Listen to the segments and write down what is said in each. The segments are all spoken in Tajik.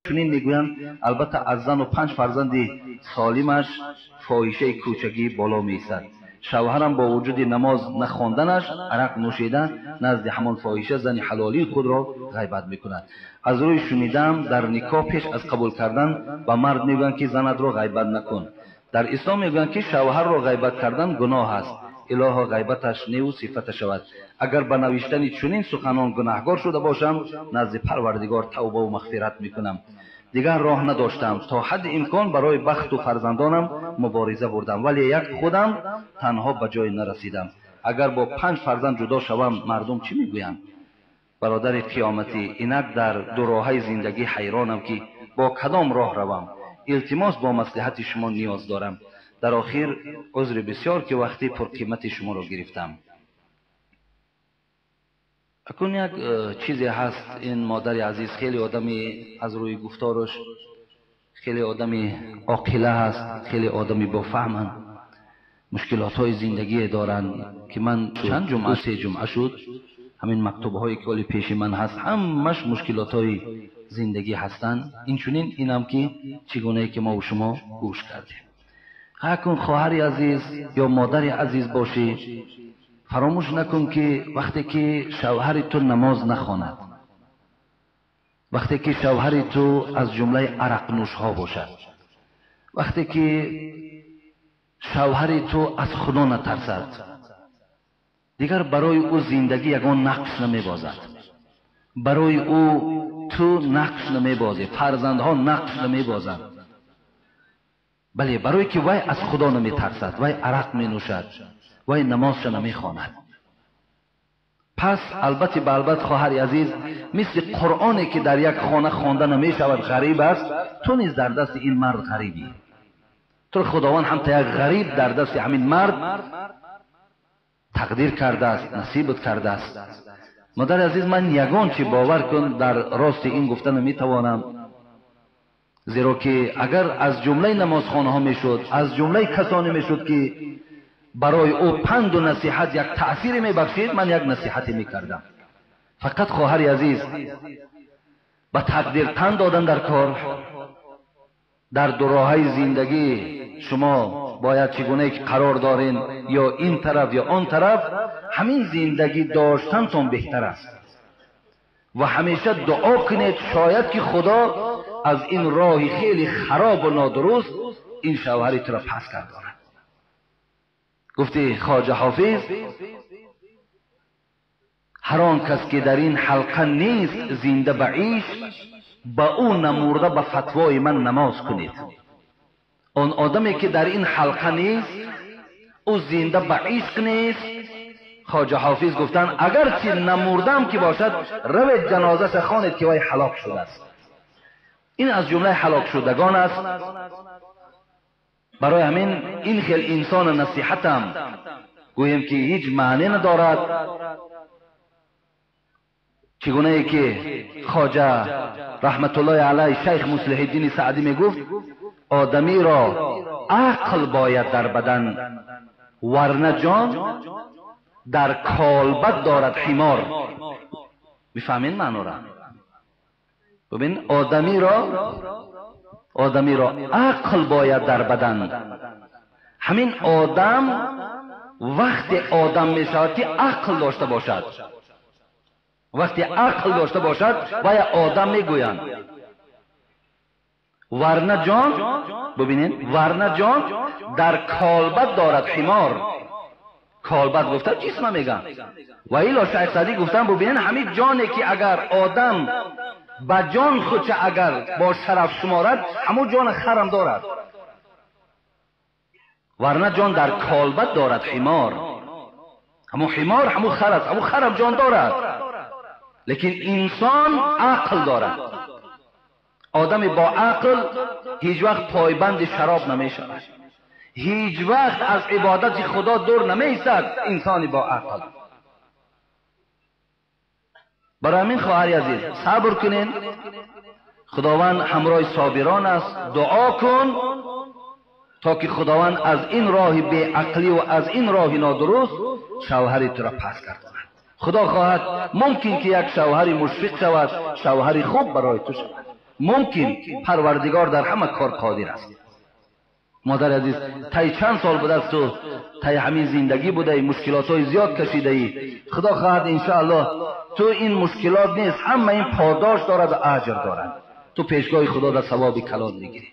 Чунин мегӯянд, албатта аз зану 5 фарзанди солимаш фоҳишаи кӯчагӣ боло меистад. Шавҳарам бо вуҷуди намоз нахонданаш арақ нӯшида назди ҳамон фоҳиша зани ҳалолии худро ғайбат мекунад. Аз рӯи шунидам дар никоҳ пеш аз қабул кардан ба мард мегӯянд, ки занатро ғайбат накун. Дар ислом мегӯянд, ки шавҳарро ғайбат кардан гуноҳ аст. Илоҳо ғайбаташ неву сифата шавад. Агар ба навиштани чунин суханон гунаҳгор шуда бошам, назди Парвардигор тавбаву мағфират мекунам. Дигар роҳ надоштам. То ҳадди имкон барои бахту фарзандонам мубориза бурдам, вале як худам танҳо ба ҷой нарасидам. Агар бо 5 фарзанд ҷудо шавам, мардум чӣ мегӯянд? Бародари қиёматӣ, инак дар дуроҳаи зиндагӣ ҳайронам, ки бо кадом роҳ равам. Илтимос бо маслиҳати шумо ниёз дорам. Дар охир узри бисёр, ки вақти пурқимати шуморо гирифтам. Акун як чизе ҳаст, ин модари азиз хеле одами аз рӯи гуфтораш хеле одами оқила ҳаст, хеле одами бофаҳманд, мушкилотҳои зиндагие доранд, ки ман чанд ҷумъа, 3 ҷумъа шуд, ҳамин мактубҳое ки ҳоли пеши ман ҳаст, ҳамаш мушкилотҳои зиндагӣ ҳастанд. Инчунин инам ки чӣ гунае ки мову шумо гӯш кардем. Акун хоҳари азиз ё модари азиз бошӣ, фаромӯш накун, ки вақте ки шавҳари ту намоз нахонад, вақте ки шавҳари ту аз ҷумлаи арақнӯшҳо бошад, вақте ки шавҳари ту аз худо натарсад, дигар барои ӯ зиндагӣ ягон нақш намебозад, барои ӯ ту нақш намебозӣ, фарзандҳо нақш намебозанд. Бале, барое ки вай аз худо наметарсад, вай арақ менӯшад, вай намозша намехонад. Пас албатта ба албат, хоҳари азиз, мисли Қуръоне ки дар як хона хонда намешавад ғариб аст, ту низ дар дасти ин мард ғарибӣ. Туро Худованд ҳамта як ғариб дар дасти ҳамин мард тақдир кардааст, насибат кардааст. Модари азиз, ман ягон чи бовар кун дар рости ин гуфта наметавонам, зеро ки агар аз ҷумлаи намозхонаҳо мешуд, аз ҷумлаи касоне мешуд, ки барои ӯ панду насиҳат як таъсире мебахшид, ман як насиҳате мекардам. Фақат хоҳари азиз, ба тақдир тан додан дар кор, дар дуроҳаи зиндагӣ шумо бояд чӣ гунае ки қарор дорин, ё ин тараф ё он тараф, ҳамин зиндагӣ доштантон беҳтар аст. Ва ҳамеша дуо кунед, шояд ки Худо аз ин роҳи хеле харобу нодуруст ин шавҳари туро пас гардонад. Гуфти Хоҷа Ҳофиз, ҳар он кас ки дар ин ҳалқа нест зинда ба ишқ, ба ӯ намурда ба фатвои ман намоз кунед. Он одаме ки дар ин ҳалқа нест, ӯ зинда ба ишқ нест. Хоҷа Ҳофиз гуфтанд, агарчи намурдам ки бошад, равед ҷанозаша хонед, ки вай ҳалок шудааст. Ин аз ҷумлаи ҳалокшудагон аст. Барои ҳамин ин хел инсона насиҳатам гӯем ки ҳеҷ маъне надорад. Чӣ гунае ки Хоҷа раҳматуллоҳи алайҳ шайх Муслиҳиддини Саъдӣ мегуфт, одамиро ақл бояд дар бадан, варна ҷон дар колбад дорад ҳимор. Мефаҳмед маънора? Бибин, одамиро ақл бояд дар бадан. Ҳамин одам вақте одам мешавад, ки ақл дошта бошад, вақте ақл дошта бошад, вая одам мегӯянд. Варна ҷон, бибинед, варна ҷон дар колбад дорад ҳимор. Колбад гуфта ҷисма мегӯянд. Ва ило шайх Саъдӣ гуфтанд, бибинед, ҳамин ҷоне ки агар одам ба ҷон худша агар бо шараф шуморад, ҳамун ҷон харам дорад. Варна ҷон дар колбад дорад ҳимор. Ҳамун ҳимор ҳамун хар аст, ҳамун харам ҷон дорад. Лекин инсон ақл дорад. Одами бо ақл ҳеҷ вақт пойбанди шароб намешавад, ҳеҷ вақт аз ибодати Худо дур намеистад инсони бо ақл. Барои ҳамин хоҳари азиз сабр кунед, Худованд ҳамроҳи собирон аст. Дуо кун то ки Худованд аз ин роҳи беақлӣ ва аз ин роҳи нодуруст шавҳари туро пас гардонад. Худо хоҳад мумкин ки як шавҳари мушфиқ шавад, шавҳари хуб барои ту шавад. Мумкин, Парвардигор дар ҳама кор қодир аст. Модари азиз, тай чанд сол будааст ту тай ҳамин зиндагӣ будаӣ, мушкилотҳои зиёд кашидаӣ. Худо хоҳад иншоаллоҳ ту ин мушкилот нест, ҳама ин подош дорад ва аҷр дорад. Ту пешгоҳи Худо дар савоби калон мегирӣ.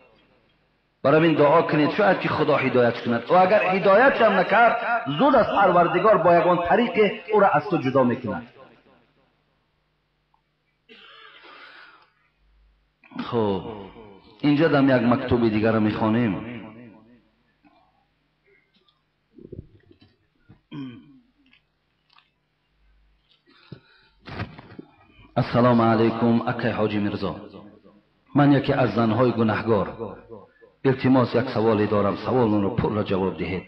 Барои ин дуо кунед, шояд ки Худо ҳидоят кунад. Ва агар ҳидоят ҳам накард, зуд аз Парвардигор бо ягон тариқе ӯро аз ту ҷудо мекунад. Хуб, инҷа дам як мактуби дигарро мехонем. Ассалому алайкум, акай Ҳоҷи Мирзо. Ман яке аз занҳои гунаҳгор. Илтимос, як саволе дорам, саволонро пурра ҷавоб диҳед.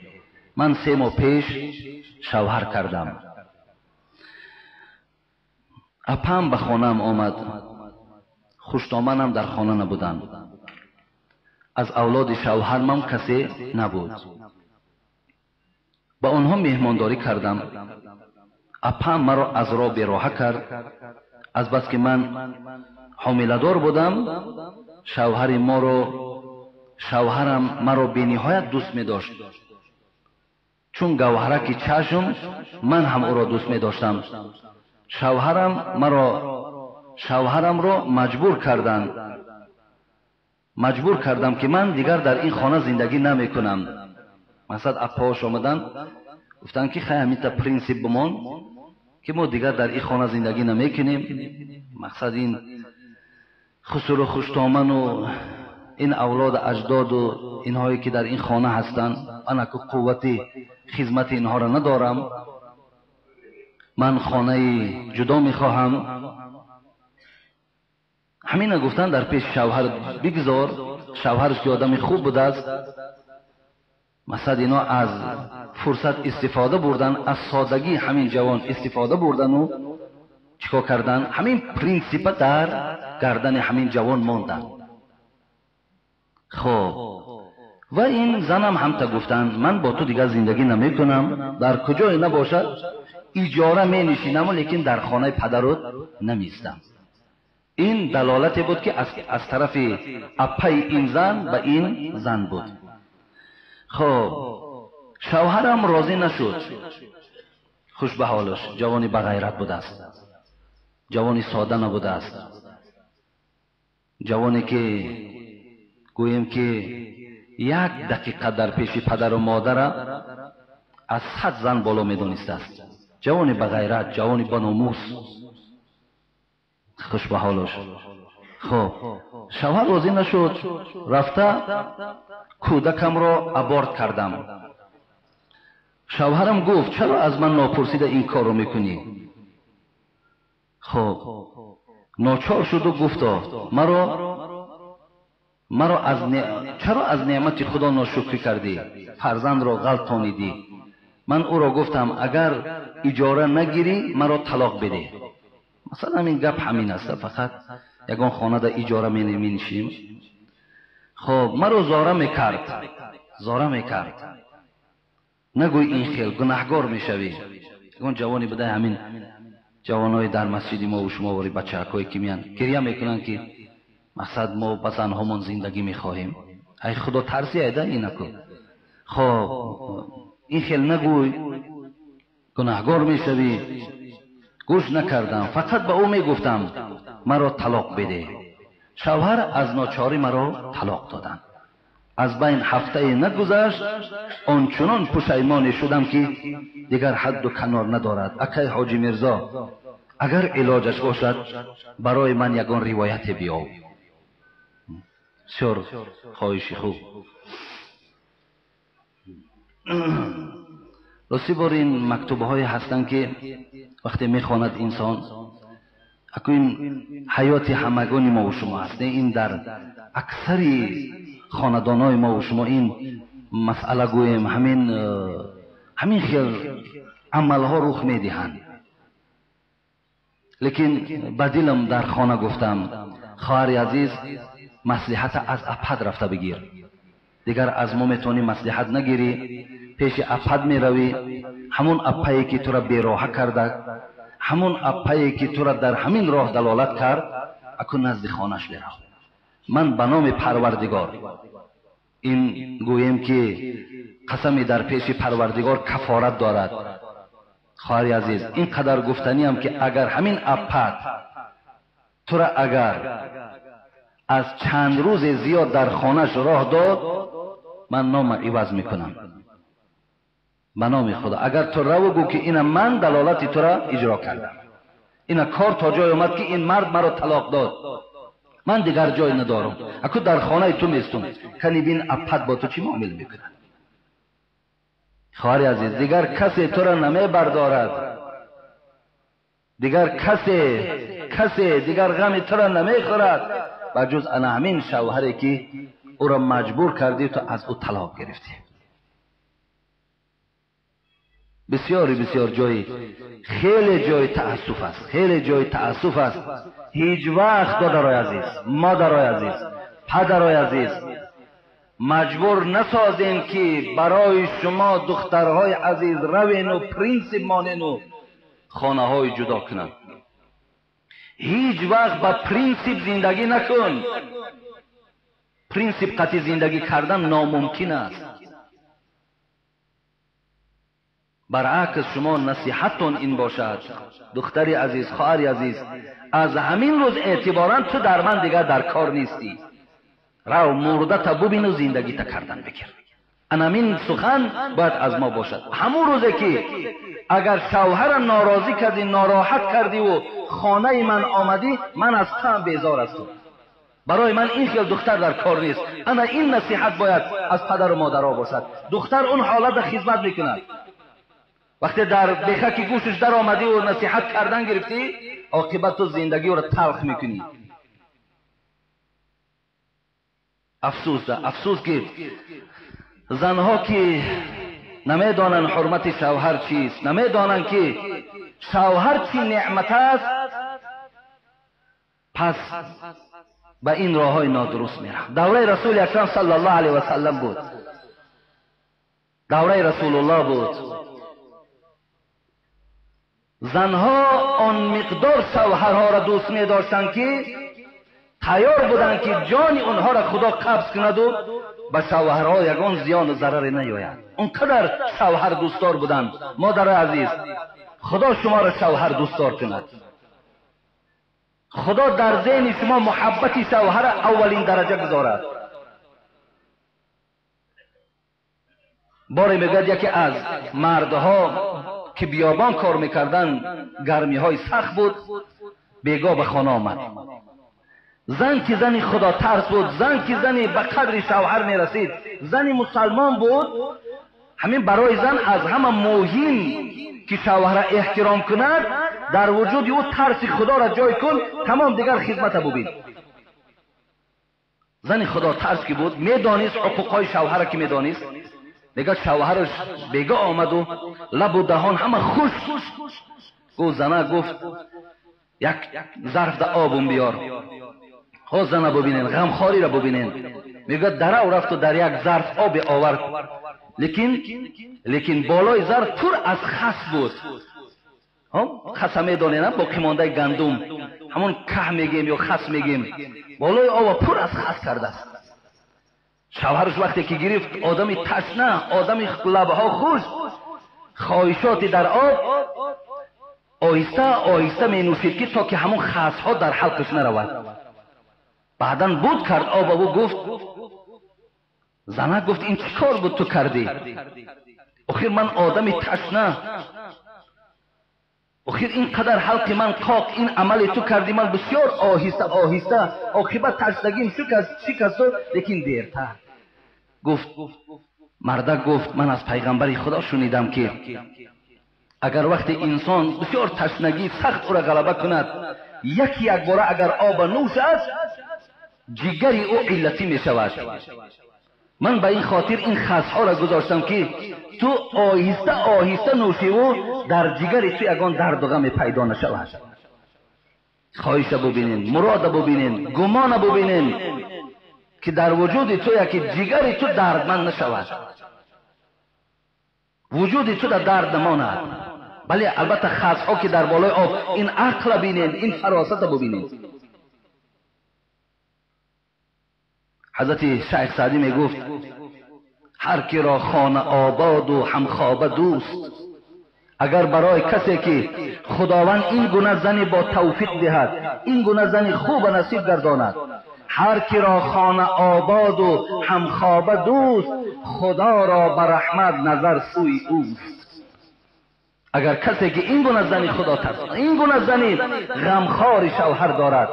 Ман 3 моҳ пеш шавҳар кардам. Апам ба хонаам омад. Хуштоманам дар хона набуданд. Аз авлоди шавҳармам касе набуд. Ба онҳо меҳмондорӣ кардам. Апам маро аз роҳ бероҳа кард. Азбаски ман ҳомиладор будам, шавҳарам маро бениҳоят дӯст медошт. Чун гавҳараки чашм, ман ҳам ӯро дӯст медоштам. Шавҳарамро маҷбур кардам ки ман дигар дар ин хона зиндагӣ намекунам. Масалан, аппаҳош омаданд, гуфтанд ки хай ҳаминта принсип бимон ки мо дигар дар ин хона зиндагӣ намекунем. Мақсад ин хусуру хуштоману ин авлоду аҷдоду инҳое ки дар ин хона ҳастанд, ман аку қуввати хизмати инҳоро надорам. Ман хонаи ҷудо мехоҳам. Ҳамина гуфтан дар пеши шавҳар бигзор, шавҳарш ки одами хуб будааст. Масалан, ино аз фурсат истифода бурдан, аз содагии ҳамин ҷавон истифода бурдану чикор кардан? Ҳамин принсипа дар гардани ҳамин ҷавон монданд. Хоб, ва ин занам ҳамта гуфтанд, ман бо ту дигар зиндагӣ намекунам, дар куҷое набошад иҷора менишинаму, лекин дар хонаи падарут намеистам. Ин далолате буд ки аз тарафи аппаи ин зан ба ин зан буд. Хоб, шавҳарам розӣ нашуд. Хуш ба ҳолаш, ҷавони бағайрат будааст, ҷавони сода набудааст, ҷавоне ки гӯем ки як дақиқа дар пеши падару модара аз 100 зан боло медонистааст. Ҷавони бағайрат, ҷавони баномус. Хуш ба ҳолаш. Хоб, шавҳар розӣ нашуд, рафта кӯдакамро аборт кардам. Шавҳарам гуфт, чаро аз ман нопурсида ин корро мекунӣ? Хоб, ночор шуду гуфто, маро чаро аз неъмати Худо ношукрӣ кардӣ? Фарзандро ғалтонидӣ. Ман ӯро гуфтам, агар иҷора нагирӣ, маро талоқ бидеҳ. Масалан, ин гап ҳамин аст, фақат ягон хонада иҷора менишинем. Хоб, маро зора мекард, зора мекард. Нагӯй ин хел, гунаҳгор мешавӣ. Ягон ҷавоне будай, ҳамин ҷавонои дар масҷиди мо ва шумо вори бачаҳакое ки меянд, гиря мекунанд ки мақсад мо ба занҳомон зиндагӣ мехоҳем. Ай Худо тарси айда инаку. Хоб, ин хел нагӯй, гунаҳгор мешавӣ. Гӯш накардам, фақат ба ӯ мегуфтам, маро талоқ бидеҳ. Шавҳар аз ночорӣ маро талоқ доданд. Аз байн ҳафтае нагузашт, ончунон пушаймоне шудам ки дигар ҳадду канор надорад. Акай Ҳоҷи Мирзо, агар илоҷаш бошад, барои ман ягон ривояте биёв. Бисёр хоҳиши хуб. Рости бор ин мактубҳое ҳастанд ки вақте мехонад инсон, Аку ин ҳаёти ҳамагони мо ва шумо аст. Ин дар аксари хонадонҳои мо ва шумо ин масъала гӯем, ҳамин хел амалҳо рух медиҳанд. Лекин ба дилам дар хона гуфтам, хоҳари азиз, маслиҳата аз апад рафта бигир. Дигар аз мо метавонӣ маслиҳат нагирӣ, пеши апад меравӣ, ҳамон апае ки тура бероҳа карда, ҳамон апае ки тура дар ҳамин роҳ далолат кард, аку назди хонаш бирав. Ман ба номи Парвардигор ин гӯем ки қасами дар пеши Парвардигор кафорат дорад. Хоҳари азиз, ин қадар гуфтаниам ки агар ҳамин апад тура агар аз чанд рӯзе зиёд дар хонаш роҳ дод, ман нома иваз мекунам. Ба номи Худо, агар ту раву гӯ ки ина ман далолати тура иҷро кардам, ина кор то ҷой омад ки ин мард маро талоқ дод, ман дигар ҷой надорам, аку дар хонаи ту местум, кани бин апад бо ту чӣ муомила мекунад. Хоҳари азиз, дигар касе тура намебардорад, дигар касе дигар ғами тура намехӯрад ба ҷуз ана ҳамин шавҳаре ки ӯро маҷбур кардӣ, ту аз ӯ талоқ гирифтӣ. Бисёри бисёр ҷои хеле ҷои таассуф аст, хеле ҷои таассуф аст. Ҳеҷ вақт додарои азиз, модарои азиз, падарои азиз, маҷбур насозем ки барои шумо духтарҳои азиз равену принсип монену хонаҳои ҷудо кунанд. Ҳеҷ вақт ба принсип зиндагӣ накун. Принсип қатъи зиндагӣ кардан номумкин аст. Баръакс шумо насиҳаттон ин бошад, духтари азиз, хоҳари азиз, аз ҳамин рӯз эътиборан ту дар ман дигар дар кор нестӣ. Рав мурдата бубину зиндагита кардан бигир. Анамин сухан бояд аз мо бошад. Ҳамун рӯзе ки агар шавҳара норозӣ кардӣ, нороҳат кардиву хонаи ман омадӣ, ман аз туам безор ҳастам. Барои ман ин хел духтар дар кор нест. Ана ин насиҳат бояд аз падару модаро бошад. Духтар он ҳолата хизмат мекунад. Вақте дар бехаки гӯшаш даромадиву насиҳат кардан гирифтӣ, оқибат ту зиндагиро талх мекунӣ. Афсӯс, афсӯс ки занҳо ки намедонанд ҳурмати шавҳар чист, намедонанд ки шавҳар чӣ неъмат аст, пас ба ин роҳҳои нодуруст мераванд. Давраи Расули Акрам саллаллоҳу алайҳи васаллам буд, давраи Расулуллоҳ буд. Занҳо он миқдор шавҳарҳоро дӯст медоштанд ки тайёр буданд ки ҷони онҳоро Худо қабз кунаду ба шавҳарҳо ягон зиёну зараре наёяд. Он қадар шавҳар дӯстдор буданд. Модари азиз, Худо шуморо шавҳар дӯстдор кунад. Худо дар зеҳни шумо муҳаббати шавҳара аввалин дараҷа гузорад. Боре мегӯяд яке аз мардҳо ки биёбон кор мекарданд, гармиҳои сахт буд, бегоҳ ба хона омад. Зан ки зани худотарс буд, зан ки зани ба қадри шавҳар мерасид, зани мусалмон буд. Ҳамин барои зан аз ҳама муҳим ки шавҳара эҳтиром кунад, дар вуҷуди ӯ тарси худоро ҷой кун, тамом дигар хизмата бубин. Зани худотарс ки буд, медонист ҳуқуқҳои шавҳара ки медонист. Мегӯяд шавҳараш бегоҳ омаду лабу даҳон ҳама хушк. Гуфт зана, гуфт як зарф да обум биёр. Ҳо зана бубинен, ғамхориро бубинен. Мегӯяд дарав рафту дар як зарф оби овард, лекин болои зарф пур аз хас буд. Хаса медонем, боқимондаи гандум, ҳамон каҳ мегем ё хас мегем, болои ова пур аз хас кардааст. Шавҳараш вақте ки гирифт, одами ташна, одами лабҳо хушк, хоҳишоти дар об оҳиста оҳиста менӯшид ки то ки ҳамон хасҳо дар ҳалқаш наравад. Баъдан буд кард об ӯ гуфт, зана гуфт ин чӣ кор буд ту кардӣ? Охир ман одами ташна, охир ин қадар ҳалқи ман қоқ, ин амали ту кардӣ, ман бисёр оҳиста оҳиста оқибат ташнагим шикасту, лекин дертар. Гуфт мардак, гуфт ман аз пайғамбари Худо шунидам ки агар вақте инсон бисёр ташнагӣ сахт ӯро ғалаба кунад, Яки якбора агар оба нӯшад, ҷигари ӯ иллатӣ мешавад. Ман ба ин хотир ин хасҳоро гузоштам, ки ту оҳиста оҳиста нӯшиву дар ҷигари ту ягон дарду ғаме пайдо нашавад. Хоҳиша бубинен, мурода бубинен, гумона бубинен, ки дар вуҷуди ту яки ҷигари ту дардманд нашавад, вуҷуди ту дар дард намонад. Бале, албатта хасҳо ки дар болои об, ин ақла бинен, ин фаросата бубинен. Ҳазрати Шайх Саъдӣ мегуфт: ҳар киро хона ободу ҳамхоба дӯст, агар барои касе ки Худованд ин гуна зани бо тавфиқ диҳад, ин гуна зани хуба насиб гардонад, ҳар киро хона ободу ҳамхоба дӯст, Худоро ба раҳмат назар сӯи ӯст. Агар касе ки ин гуна зани Худо тарс, ин гуна зани ғамхори шавҳар дорад,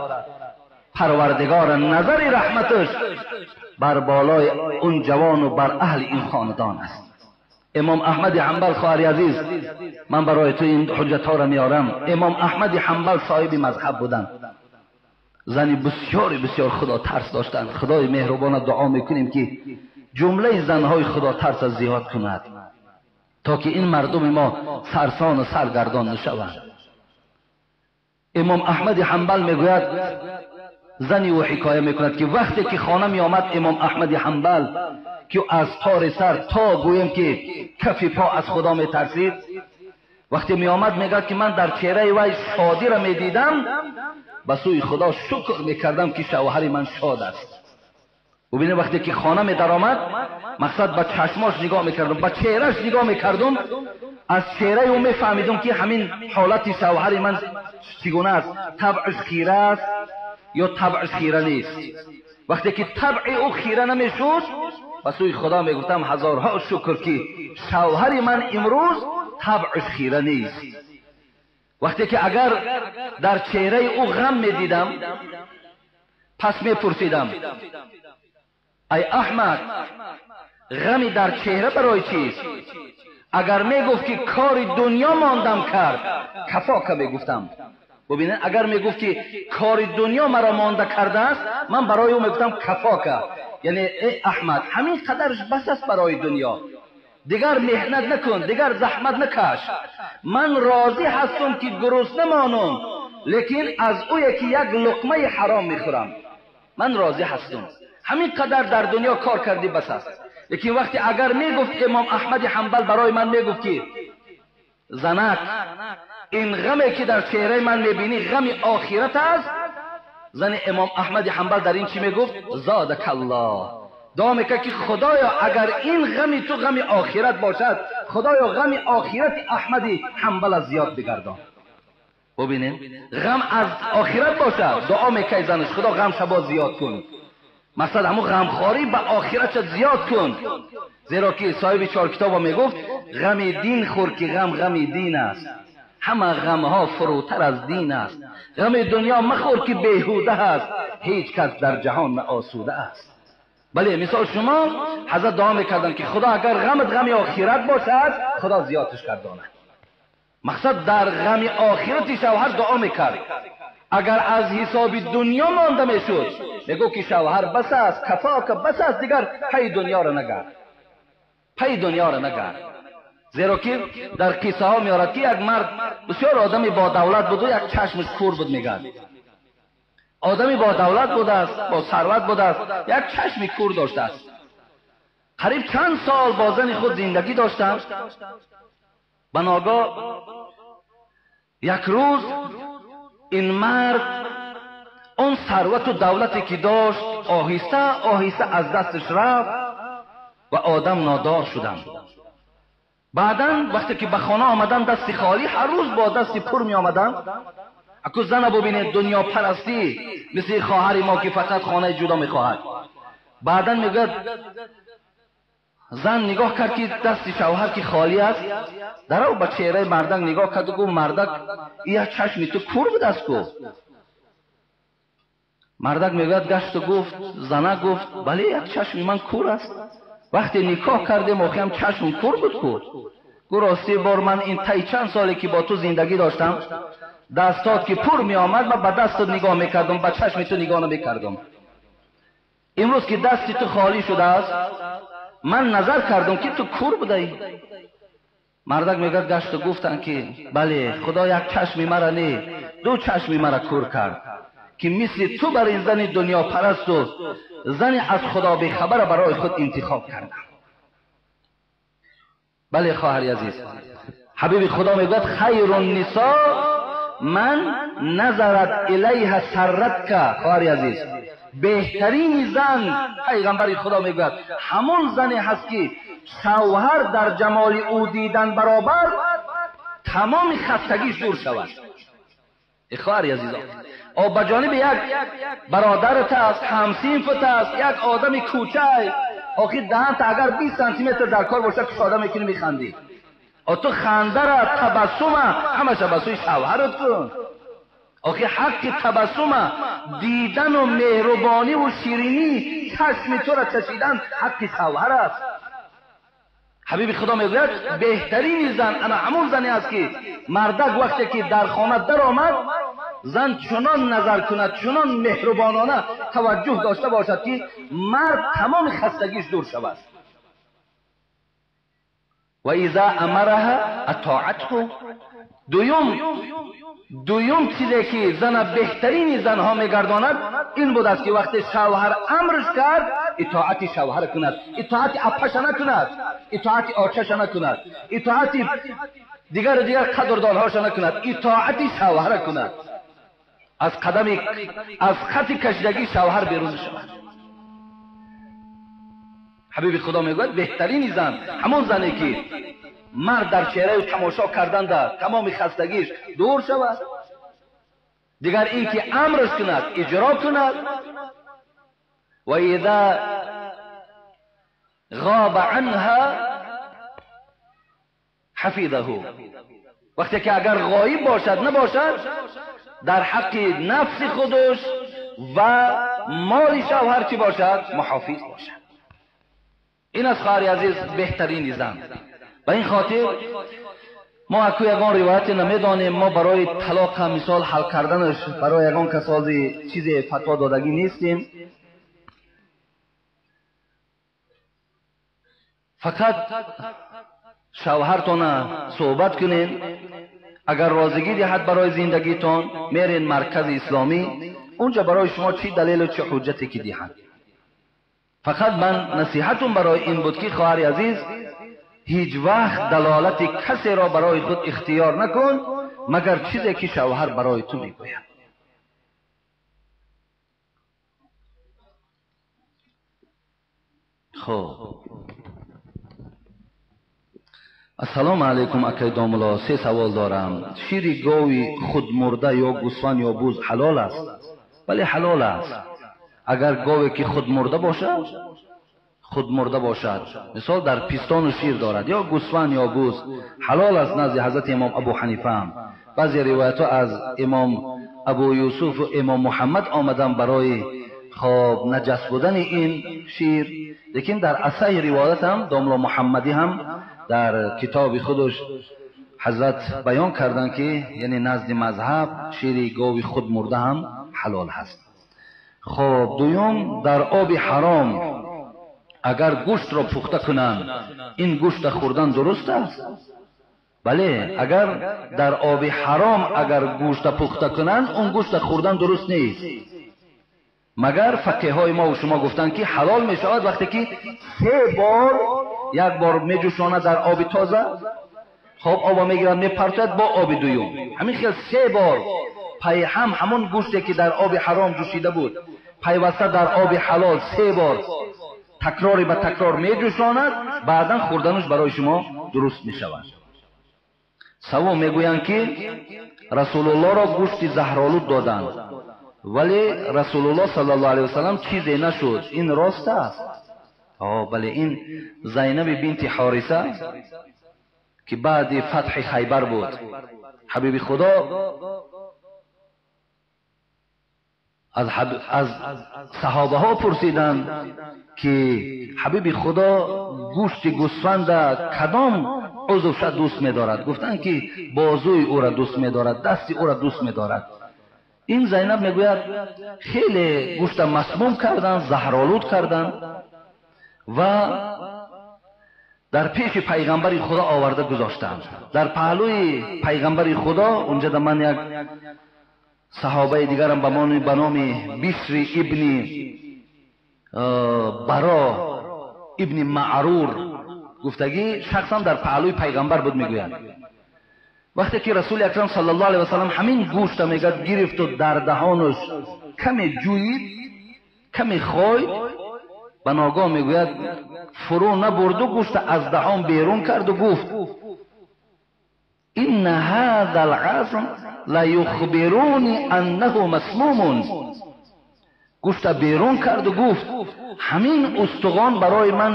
Парвардигор назари раҳматаш бар болои он ҷавону бар аҳли ин хонадон аст. Имом Аҳмади Ҳанбал, хоҳари азиз, ман барои ту ин ҳуҷҷатҳоро меорам. Имом Аҳмади Ҳанбал соҳиби мазҳаб буданд, зани бисёре бисёр худотарс доштанд. Худои меҳрубона дуо мекунем, ки ҷумлаи занҳои худотарса зиёд кунад, то ки ин мардуми мо сарсону саргардон нашаванд. Имом Аҳмади Ҳанбал мегӯяд, зани ӯ ҳикоя мекунад, ки вақте ки хона меомад имом Аҳмади Ҳанбал, ки аз тори сар то гӯем ки кафи по аз Худо метарсид, вақте меомад мегӯяд, ки ман дар чеҳраи вай шодиро медидам, ба сӯи Худо шукр мекардам, ки шавҳари ман шод аст. Бубинед, вақте ки хона медаромад, мақсад ба чашмош нигоҳ мекардам, ба чеҳраш нигоҳ мекардам, аз чеҳраи ӯ мефаҳмидам, ки ҳамин ҳолати шавҳари ман чӣ гуна аст, табъш хира аст ё табъш хира нест. Вақте ки табъи ӯ хира намешуд, ба сӯи Худо мегуфтам: ҳазорҳо шукр, ки шавҳари ман имрӯз табъш хира нест. Вақте ки агар дар чеҳраи ӯ ғам медидам, пас мепурсидам: ай Аҳмад, ғами дар чеҳра барои чист? Агар мегуфт, ки кори дунё мондам кард, кафока мегуфтам. Бубинед, агар мегуфт, ки кори дунё маро монда кардааст, ман барои ӯ мегуфтам кафока, яъне эй Аҳмад, ҳамин қадарш бас аст барои дунё, дигар меҳнат накун, дигар заҳмат накаш. Ман розӣ ҳастам, ки гурусна монам, лекин аз ӯе ки як луқмаи ҳаром мехӯрам, ман розӣ ҳастам. Ҳамин қадар дар дунё кор кардӣ, бас аст. Лекин вақте агар мегуфт имом Аҳмади Ҳанбал барои ман мегуфт, ки занак, ин ғаме ки дар чеҳраи ман мебинӣ ғами охират аст, зани имом Аҳмади Ҳанбал дар ин чӣ мегуфт? Зодакаллоҳ. Дуо мекард, ки Худоё, агар ин ғами ту ғами охират бошад, Худоё ғами охирати Аҳмади Ҳанбала зиёд бигардон. Бубинем, ғам аз охират бошад, дуо мекард занаш: Худо ғам шабо зиёд кун, мақсад ҳамун ғамхорӣ ба охиратша зиёд кун. Зеро ки соҳиби чор китоба мегуфт: ғами дин хӯр, ки ғам ғами дин аст, ҳама ғамҳо фурӯтар аз дин аст. Ғами дунё махӯр, ки беҳуда аст, ҳеҷ кас дар ҷаҳон наосуда аст. Бале, мисол шумо ҳазрат дуо мекарданд, ки Худо агар ғамат ғами охират бошад, Худо зиёдаш гардонад. Мақсад дар ғами охирати шавҳар дуо мекард. Агар аз ҳисоби дунё монда мешуд, мегуфт, ки шавҳар бас аст, кафока, бас аст, дигар пайи дунёро нагард, пайи дунёро нагард. Зеро ки дар қиссаҳо меорад, ки як мард бисёр одами бо давлат буду як чашмаш кур буд. Мегӯяд, одами бо давлат будааст, бо сарват будааст, як чашми кур доштааст. Қариб чанд сол бо зани худ зиндагӣ доштанд. Ба ногоҳ як рӯз ин мард он сарвату давлате ки дошт оҳиста оҳиста аз дасташ рафт ва одам нодор шуданд. Баъдан вақте ки ба хона омаданд, дасти холӣ, ҳар рӯз бо дасти пур меомаданд. Аку зана бубинед, дунёпарастӣ, мисли хоҳари мо, ки фақат хонаи ҷудо мехоҳад. Баъдан мегӯяд, зан нигоҳ кард, ки дасти шавҳар ки холӣ аст, дарав ба чеҳраи мардак нигоҳ карду гуфт: мардак, як чашми ту кур будааст ку. Мардак мегӯяд, гашту гуфт, зана гуфт: бале, як чашми ман кур аст. Вақте никоҳ кардем, охиам чашм кур буд ку. Гӯ рости бор ман ин таи чанд соле ки бо ту зиндагӣ доштам, дастот ки пур меомад, ман ба дастат нигоҳ мекардам, ба чашми ту нигоҳ намекардам. Имрӯз ки дасти ту холӣ шудааст, ман назар кардам ки ту кур будаӣ. Мардак мегӯяд гашту гуфтанд ки бале, худо як чашми мара не, ду чашми мара кур кард, ки мисли ту бар ин зани дунёпарасту зани аз худо бехабара барои худ интихоб кардам. Бале хоҳари азиз, ҳабиби худо мегӯяд хайру нисо ман назарат илайҳа сарратка. Хоҳари азиз, беҳтарини зан, пайғамбари худо мегӯяд, ҳамон зане ҳаст ки шавҳар дар ҷамоли ӯ дидан баробар тамоми хастагиш дур шавад. Хоҳари азизон, о ба ҷониби як бародарат аст, ҳамсинфат аст, як одами кӯчай, охир даҳанта агар 20 сантиметр дар кор бошад кушода мекунӣ, механдӣ. О ту хандара, табассума ҳамаша ба сӯи шавҳарат кун. Охир ҳаққи табассума дидану меҳрубониву ширинӣ чашми тура чашидан ҳаққи шавҳар аст. Ҳабиби худо мегӯяд беҳтарини зан ана ҳамон зане аст ки мардак вақте ки дар хона даромад, зан чунон назар кунад, чунон меҳрубонона таваҷҷӯҳ дошта бошад ки мард тамоми хастагиш дур шавад. Ва иза амараҳа атоатҳу. Дуюм чизе ки зана беҳтарини занҳо мегардонад ин будааст ки вақте шавҳар амрш кард, итоати шавҳар кунад, итоати аппаша накунад, итоати очаша накунад, итоати дигару дигар қадрдонҳоша накунад, итоати шавҳар кунад. Аз қадами аз хати кашидагии шавҳар берун шавад. Ҳабиби худо мегӯяд беҳтарини зан ҳамон зане ки мард дар чеҳраи тамошо карданда тамоми хастагиш дур шавад, дигар ин ки амрш кунад, иҷро кунад. Ва иза ғоба анҳа ҳафизаҳу. Вақте ки агар ғоиб бошад, набошад, дар ҳаққи нафси худаш ва моли шавҳар чӣ бошад? Муҳофиз бошад. Ин аст хоҳари азиз беҳтарини зан. Ба ин хотир мо аку ягон ривояте намедонем, мо барои талоқ ҳам мисол ҳал карданаш барои ягон касози чизе фатво додагӣ нестем. Фақат шавҳартона суҳбат кунед, агар розигӣ диҳад барои зиндагитон, мерен маркази исломӣ, унҷа барои шумо чӣ далелу чӣ ҳуҷҷате ки диҳанд. Фақат ман насиҳатум барои ин буд ки хоҳари азиз, ҳеҷ вақт далолати касеро барои худ ихтиёр накун, магар чизе ки шавҳар барои ту мегӯяд. Хуб, ассалому алайкум акай домулло, се савол дорам. Шири гови худмурда ё гӯсфанд ё буз ҳалол аст? Бале, ҳалол аст. Агар гове ки худмурда бошад, худмурда бошад, мисол дар пистону шир дорад, ё гӯсфанд ё буз, ҳалол аст назди ҳазрати имом Абу Ҳанифа ҳам. Баъзе ривоятҳо аз имом Абу Юсуфу имом Муҳаммад омадан барои хоб наҷас будани ин шир, лекин дар асаҳи ривоят ҳам домло Муҳаммадӣ ҳам дар китоби худаш ҳазрат баён карданд ки яъне назди мазҳаб шири гови худмурда ҳам ҳалол ҳаст. Хоб, дуюм, дар оби ҳаром агар гӯштро пухта кунанд, ин гӯшта хӯрдан дуруст аст? Бале, агар дар оби ҳаром агар гӯшта пухта кунанд, он гӯшта хӯрдан дуруст нест. Магар фақиҳҳои мо шумо гуфтанд ки ҳалол мешавад вақте ки се бор, як бор меҷӯшонад дар оби тоза, хоб обо мегирад мепартояд бо оби дуюм. Ҳамин хел се бор пайҳам ҳамон гӯште ки дар оби ҳаром ҷӯшида буд, пайваста дар оби ҳалол се бор такрори ба такрор меҷӯшонад, баъдан хӯрданаш барои шумо дуруст мешавад. Саввум, мегӯянд ки Расулуллоҳро гӯшти заҳролуд доданд, вале Расулуллоҳ саллаллоҳу алайҳи васаллам чизе нашуд. Ин рост аст? Бале, ин Зайнаби бинти Ҳориса ки баъди фатҳи Хайбар буд, ҳабиби Худо аз саҳобаҳо пурсиданд ки ҳабиби Худо гӯшти гӯсфанда кадом узвша дӯст медорад? Гуфтанд ки бозуи ӯра дӯст медорад, дасти ӯра дӯст медорад. Ин Зайнаб мегӯяд хеле гӯшта масмум карданд, заҳролуд карданд ва дар пеши пайғамбари Худо оварда гузоштанд. Дар паҳлӯи пайғамбари Худо унҷа ман як саҳобаи дигарам ба номи Бишри ибни Баро ибни Маърур гуфтагӣ шахсан дар паҳлӯи пайғамбар буд мегӯяд. Вақте ки Расули Акрам саллаллоҳу алайҳи васаллам ҳамин гӯшта мегӯяд гирифту дар даҳонаш каме ҷӯид, каме хойд, ба ногоҳ мегӯяд фурӯ набурду гӯшта аз даҳон берун карду гуфт: инна ҳаза алъазм ла юхбируни аннаҳу масмумун. Гӯшта берун карду гуфт: ҳамин устухон барои ман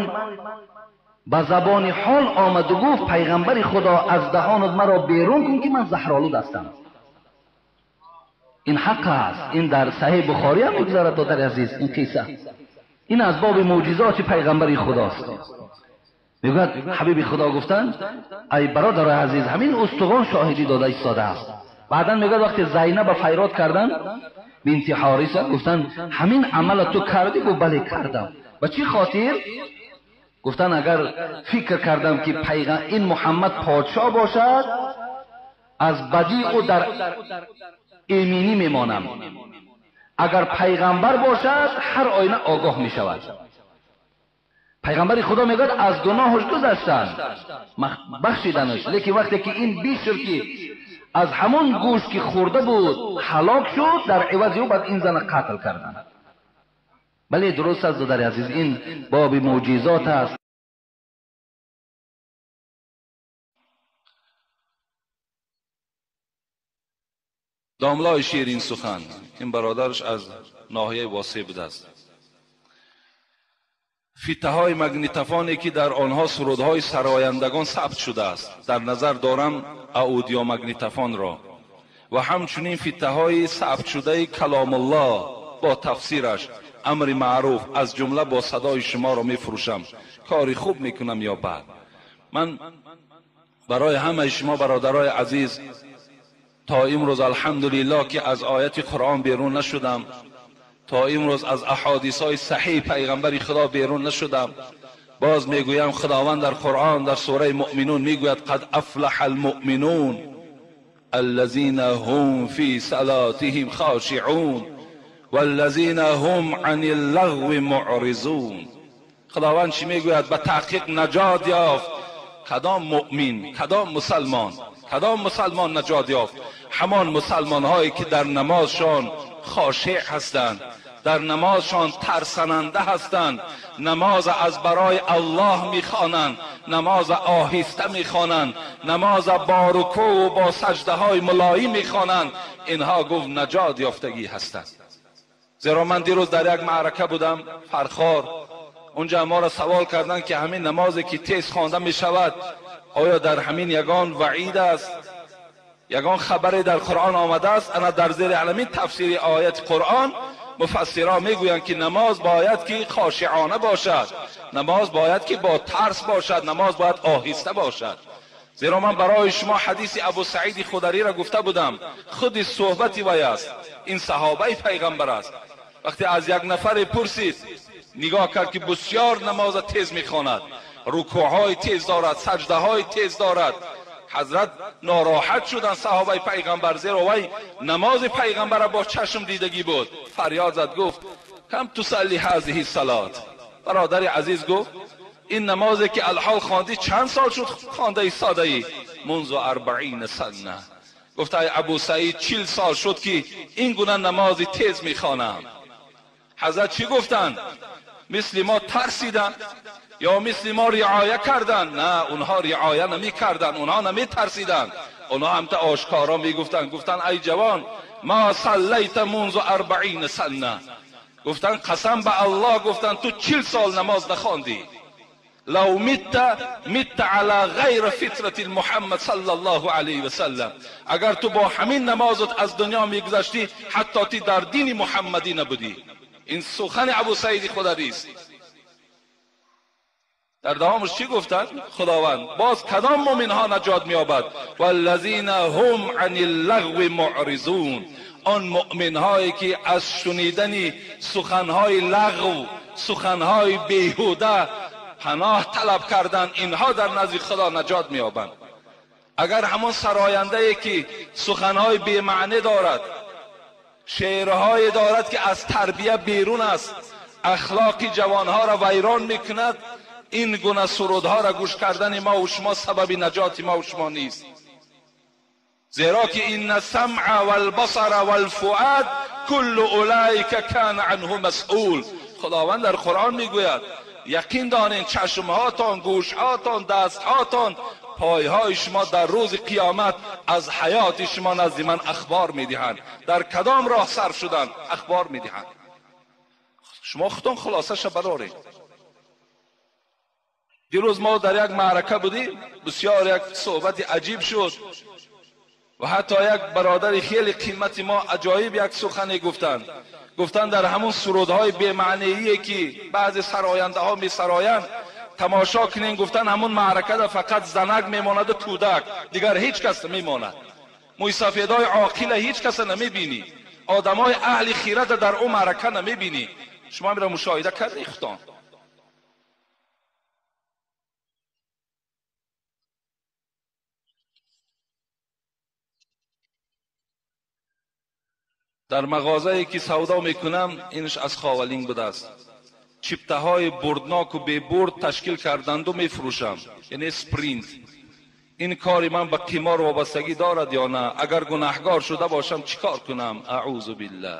ба забони ҳол омаду гуфт пайғамбари Худо аз даҳонат маро берун кун ки ман заҳролуд ҳастам. Ин ҳақ аст, ин дар Саҳеҳи Бухорӣ ҳам мегузарад, додари азиз, ин қисса. Ин аз боби мӯъҷизоти пайғамбари Худост. Мегӯяд ҳабиби Худо гуфтанд: ай бародарои азиз, ҳамин устухон шоҳидӣ дода истодааст. Баъдан мегӯяд вақте Зайнаба файрод карданд, бинти Ҳориса, гуфтанд ҳамин амала ту кардӣ? Гуфт бале кардам. Ба чӣ хотир? Гуфтанд агар фикр кардам ки ин Муҳаммад подшоҳ бошад, аз бадии ӯ дар эминӣ мемонам. Агар пайғамбар бошад, ҳар оина огоҳ мешавад. Пайғамбари Худо мегӯяд аз гуноҳаш гузаштанд, бахшиданаш. Лекин вақте ки ин Бишр ки аз ҳамон гӯшт ки хӯрда буд ҳалок шуд, дар ивази ӯ баъд ин зана қатл карданд. Бале дуруст аст додари азиз, ин боби мӯъҷизот аст. Домлаи Ширин сухан, ин бародараш аз ноҳияи Восеъ будааст. Фитаҳои магнитофоне ки дар онҳо сурудҳои сарояндагон сабт шудааст, дар назар дорам аудиомагнитофонро ва ҳамчунин фитаҳои сабтшудаи Каломуллоҳ бо тафсираш, амри маъруф аз ҷумла бо садои шуморо мефурӯшам. Кори хуб мекунам ё бад? Ман барои ҳамаи шумо бародарои азиз то имрӯз алҳамдулиллоҳ ки аз ояти Қуръон берун нашудам, то имрӯз аз аҳодисҳои саҳиҳи пайғамбари Худо берун нашудам. Боз мегӯям Худованд дар Қуръон дар сураи Муъминун мегӯяд: қад афлаҳа алмуъминун аллазина ҳум фи салотиҳим хошиъун валлазина ҳум ани ллағви муъризун. Худованд чӣ мегӯяд? Ба таҳқиқ наҷот ёфт кадом муъмин, кадом мусалмон, кадом мусалмон наҷот ёфт? Ҳамон мусалмонҳое ки дар намозшон хошеъ ҳастанд, дар намозшон тарсананда ҳастанд, намоз аз барои Аллоҳ мехонанд, намоз оҳиста мехонанд, намоз бо рукӯъ ва бо саҷдаҳои мулоим мехонанд. Инҳо гуфт наҷот ёфтагӣ ҳастанд. Зеро ман дирӯз дар як маърака будам, Фархор. Унҷа моро савол карданд ки ҳамин намозе ки тез хонда мешавад, оё дар ҳамин ягон ваъид аст, ягон хабаре дар Қуръон омадааст? Ана дар зери ҳамин тафсири ояти Қуръон муфассирон мегӯянд ки намоз бояд ки хошиъона бошад, намоз бояд ки бо тарс бошад, намоз бояд оҳиста бошад. Зеро ман барои шумо ҳадиси Абу Саиди Худариро гуфта будам, худи суҳбати вай аст, ин саҳобаи пайғамбар аст. Вақте аз як нафаре пурсид, нигоҳ кард ки бисёр намоза тез мехонад, рукӯъҳои тез дорад, саҷдаҳои тез дорад. Ҳазрат нороҳат шуданд саҳобаи пайғамбар, зеро вай намози пайғамбарро бо чашм дидагӣ буд. Фарёд зад, гуфт: кам тусалли ҳазиҳи салот? Бародари азиз гуфт: ин намозе ки алҳол хондӣ чанд сол шуд хонда истодаӣ? Мунзу 40 сана. Гуфт: ай Абу Саид, 40 сол шуд ки ин гуна намози тез мехонам. Ҳазрат чӣ гуфтанд? Мисли мо тарсиданд ё мисли мо риоя карданд? На, онҳо риоя намекарданд, онҳо наметарсиданд. Онҳо ҳамта ошкоро мегуфтанд. Гуфтанд: ай ҷавон, ма саллайта мунзу 40 сана. Гуфтанд: қасам ба Аллоҳ, гуфтанд ту 40 сол намоз нахондӣ. Лав митта митта ала ғайри фитрати Муҳаммад саллаллоҳу алайҳи васаллам. Агар ту бо ҳамин намозат аз дунё мегузаштӣ, ҳатто ти дар дини муҳаммадӣ набудӣ. Ин сухани Абу Саиди Хударист. Дар давомаш чӣ гуфтанд? Худованд боз кадом мӯминҳо наҷот меёбад? والذین هم عن اللغو معرضون. آن مؤمنهایی که از شنیدن سخنهای لغو، سخنهای بیهوده پناه طلب کردند، اینها در نزد خدا نجات می‌یابند. اگر همان سراینده‌ای که سخنهای بی‌معنی دارد، شعرهای دارد که از تربیه بیرون است، اخلاق جوانها را ویران میکند، این گونه سرودها را گوش کردن ما و شما سبب نجات ما و شما نیست. زیرا که این السمع والبصر والفؤاد کل اولئک کان عنه مسئول. خداوند در قرآن میگوید یقین دانین چشمهاتان، گوشهاتان، دستهاتان، پایهای شما در روز قیامت از حیات شما نزد من اخبار میدهند. در کدام راه صرف شدند اخبار میدهند. شما خودتون خلاصه ش برارید. دیروز ما در یک معرکه بودیم، بسیار یک صحبت عجیب شد و حتی یک برادر خیلی قیمت ما عجایب یک سخنی گفتند. گفتند در همون سرودهای بی‌معنیی که بعضی سراینده ها می سرایند تماشا کنین، گفتن همون معرکه در فقط زنک میماند و کودک، دیگر هیچ کس نمیماند. مویسفیدای عاقل هیچ کس نمیبینی، آدمای اهل خیرت در اون معرکه نمیبینی. شما میرا مشاهده کردی خودتان. در مغازه‌ای که سودا میکنم، اینش از خاولینگ بوده است، چیپته بردناک و بی برد تشکیل کردند و میفروشم، یعنی سپرینت. این کاری من به قمار وابستگی دارد یا نه؟ اگر گناهگار شده باشم چیکار کنم؟ اعوذ بالله.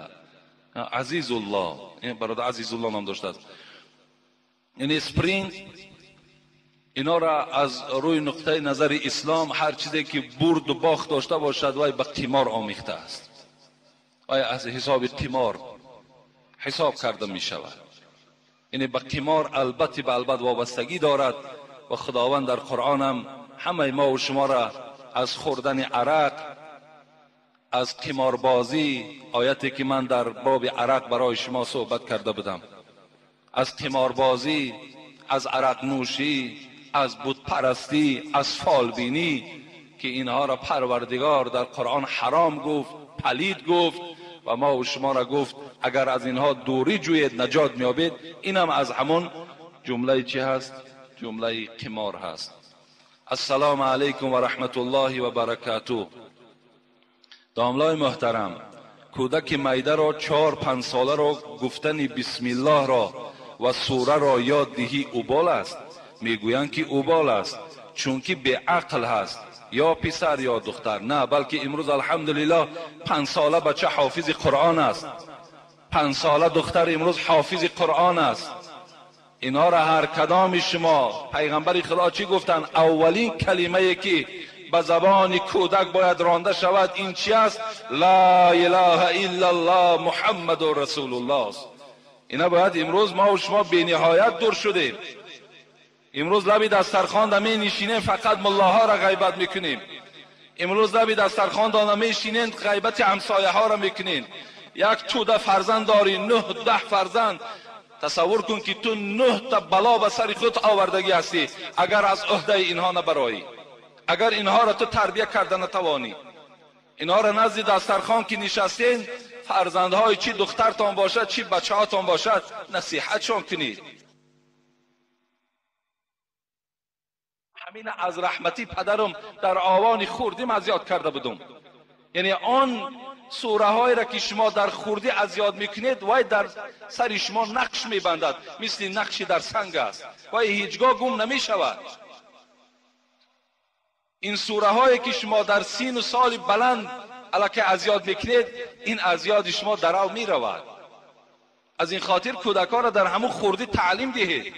عزیز الله، این برادر عزیز الله نام داشته است. یعنی سپرینت اینا را از روی نقطه نظر اسلام هر چیزی که برد و باخت داشته باشد وای به قمار آمیخته است، وای از حساب قمار حساب کرده می شود. یعنی به قمار البته به البته وابستگی دارد و خداوند در قرآن هم همه ما و شما را از خوردن عرق، از قماربازی، آیتی که من در باب عرق برای شما صحبت کرده بودم، از قماربازی، از عرق نوشی، از بت پرستی، از فالبینی، که اینها را پروردگار در قرآن حرام گفت، پلید گفت و ما و شما را گفت اگر از اینها دوری جوید نجات میابید. اینم از همون جمله چی هست؟ جمله قمار هست. السلام علیکم و رحمت الله و برکاته. داملای محترم، کودک میده را 4-5 ساله را گفتن بسم الله را و سوره را یاد دهی اوبال است. میگویند که اوبال است چون که به عقل هست، یا پسر یا دختر. نه، بلکه امروز الحمدلله 5 ساله بچه حافظ قرآن است، 5 ساله دختر امروز حافظ قرآن است. اینها را هر کدام شما، پیغمبر خدا چی گفتن؟ اولین کلمه که به زبان کودک باید رانده شود این چی است؟ لا اله الا الله محمد رسول الله است. اینا باید امروز ما و شما بی نهایت دور شدیم. امروز لبی دسترخوان می نشینیم فقط ملاها را غیبت میکنیم. امروز لبی دسترخوان می نشینیم غیبت همسایه ها را میکنیم. یک توده فرزند داری، 9-10 فرزند. تصور کن که تو 9 تا بلا به سر خود آوردگی هستی اگر از عهده اینها نبرایی، اگر اینها را تو تربیه کرده نتوانی. اینها را نزد دسترخوان که نشستین، فرزندهای چی دخترتان باشد چی بچه هاتان باشد، نصیحتشان کنید. همین از رحمتی پدرم در آوان خوردیم از یاد کرده بودم. یعنی آن سوره هایی را که شما در خوردی از یاد میکنید وای در سر شما نقش میبندد، مثل نقشی در سنگ است، وای هیچگاه گم نمیشود. این سوره هایی که شما در سین و سال بلند الکه از یاد میکنید، این از یاد شما درو میرود. از این خاطر کودکان را در همون خوردی تعلیم دهید،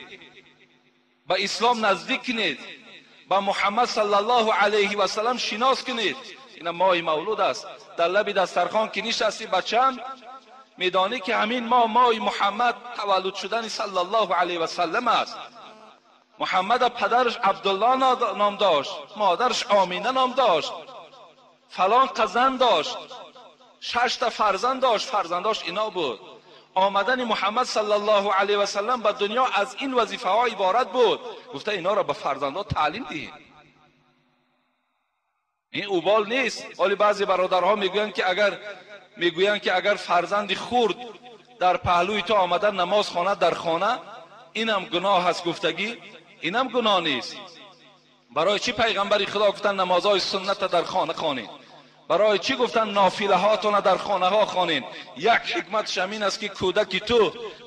به اسلام نزدیک کنید، با محمد صلی الله علیه و سلم شناس کنید. این ماه مولود است، در لب دسترخوان که نشستی بچم میدانی که همین ماه محمد تولد شدن صلی الله علیه و سلم است. محمد پدرش عبدالله نام داشت، مادرش آمینه نام داشت، فلان قزن داشت، 6 تا فرزند داشت، فرزنداش اینا بود. Омадани Муҳаммад саллаллоҳу алайҳи васаллам ба дунё аз ин вазифаҳо иборат буд. Гуфта инҳоро ба фарзандҳо таълим диҳед. Ин убол нест. Ҳоле баъзе бародарҳо мегӯянд ки агар фарзанди хурд дар паҳлӯи ту омада намоз хонад дар хона, инам гуноҳ аст гуфтагӣ, инам гуноҳ нест. Барои чӣ пайғамбари Худо гуфтанд намозҳои сунната дар хона хонед? Барои чӣ гуфтанд нофилаҳотона дар хонаҳо хонед? Як ҳикматш ҳамин аст ки кӯдаки ту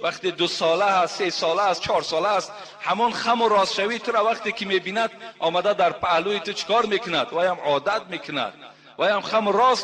вақте 2 сола аст, 3 сола аст, 4 сола аст, ҳамон хаму ростшавии туро вақте ки мебинад, омада дар паҳлӯи ту чикор мекунад? Ваям одат мекунад, ваям хаму рост.